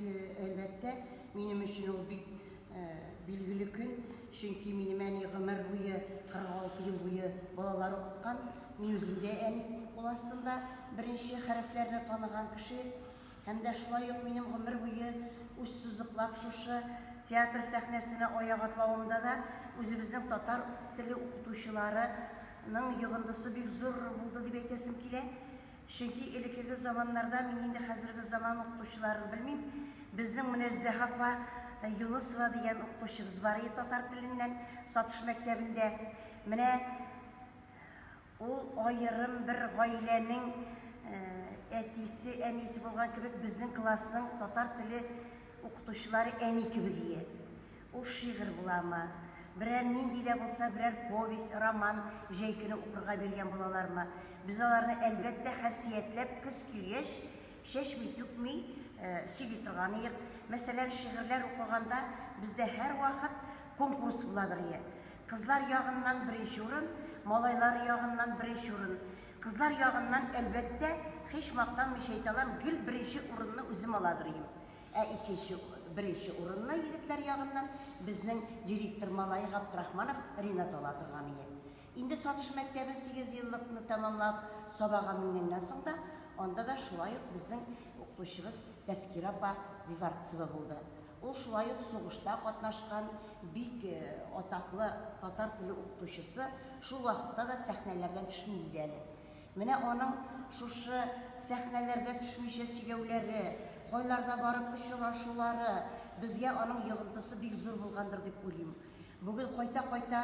Әлбәттә, минем өчен ул бик билгеле көн, чөнки минем әни гомер буе, 46 ел буе балалар укыткан. Мин үзем дә әни кул астында беренче хәрефләрне таныган кеше. Һәм дә шулай ук минем гомер буе үз сузыклап шушы театр сәхнәсенә аяк атлавымда да үзебезнең татар теле укытучыларының йогынтысы бик зур булды дип әйтәсем килә. Чөнки элеккеге заманнарда, мин инде хәзерге заман укытучыларын белмим, безнең Мөнәззәһ апа Юнысова дигән укытучыбыз бар иде татар теленнән Сатыш мәктәбендә. Менә ул аерым бер гаиләнең әтисе, әнисе булган кебек, безнең классның татар теле укытучылары әни кебек ие. Ул шигырь буламы, берәр нинди дә булса берәр повесть, роман җәй көне укырга биргән булалармы, без аларны, әлбәттә, хәсиятләп, көз килгәч, чәчми-түкми сөйли торган иек. Мәсәлән, шигырьләр укыганда бездә һәрвакыт конкурс буладыр ие. Кызлар ягыннан беренче урын, малайлар ягыннан беренче урын. Кызлар ягыннан, әлбәттә, һич мактанмыйча әйтә алам, гел беренче урынны үзем аладыр ием. Ә икенче, беренче урынны егетләр ягыннан безнең директор малае Габдрахманов Ринат ала торган ие. Инде Сатыш мәктәбен сигезьеллыкны тәмамлап, Сабага менгәннән соң да, анда да шулай ук безнең укытучыбыз Тәскирә апа Виварцева булды. Ул шулай ук сугышта катнашкан бик атаклы татар теле укытучысы, шул вакытта да сәхнәләрдән төшми иде әле. Менә аның шушы сәхнәләрдә төшмичә сөйләүләре, кайларда барып очрашулары, безгә аның йогынтысы бик зур булгандыр дип уйлыйм. Бүген кайта-кайта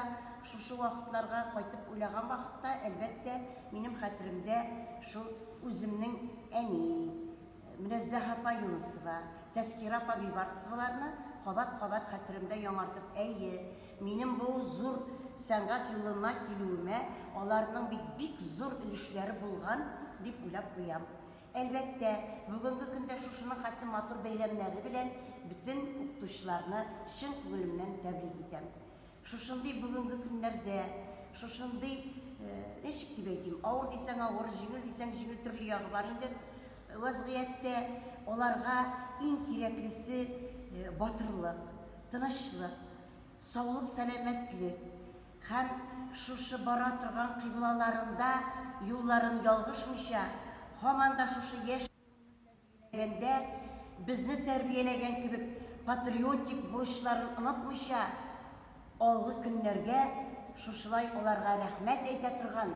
шушы вакытларга кайтып уйлаган вакытта, әлбәттә, минем хәтеремдә шул үземнең әни, Мөнәззәһ апа Юнысова, Тәскирә апа Бибарцеваларны кабат-кабат хәтеремдә яңартып, әйе, минем бу зур сәнгать юлыма килүемә аларның бит бик зур өлешләре булган, дип уйлап куям. Әлбәттә, бүгенге көндә шушының хәтле матур бәйрәмнәре белән бөтен укытучыларны чын күңелемнән тәбрик итәм. Шушындый бүгенге көннәрдә, шушындый, ничек дип әйтим, авыр дисәң авыр, җиңел дисәң җиңел, төрле ягы бар инде вәзгыятьтә, аларга иң кирәклесе батырлык, тынычлык, саулык-сәламәтлек һәм шушы бара торган кыйблаларында юлларын ялгышмыйча, һаман да шушы яшь Тәрбияләгәндә, безне тәрбияләгән кебек патриотик бурычларын онытмыйча, алгы көннәргә шушылай аларга рәхмәт әйтә торган,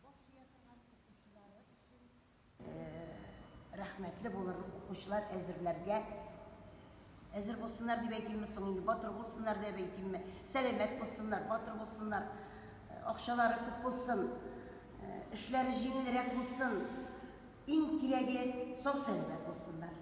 баш ия торган укучылары өчен рәхмәтле булырлык укучылар әзерләргә әзер булсыннар дип әйтимме соң инде, батыр булсыннар дип әйтимме, сәламәт булсыннар, батыр булсыннар, акчалары күп булсын, эшләре җиңелрәк булсын. Иң кирәге, сау-сәламәт булсыннар.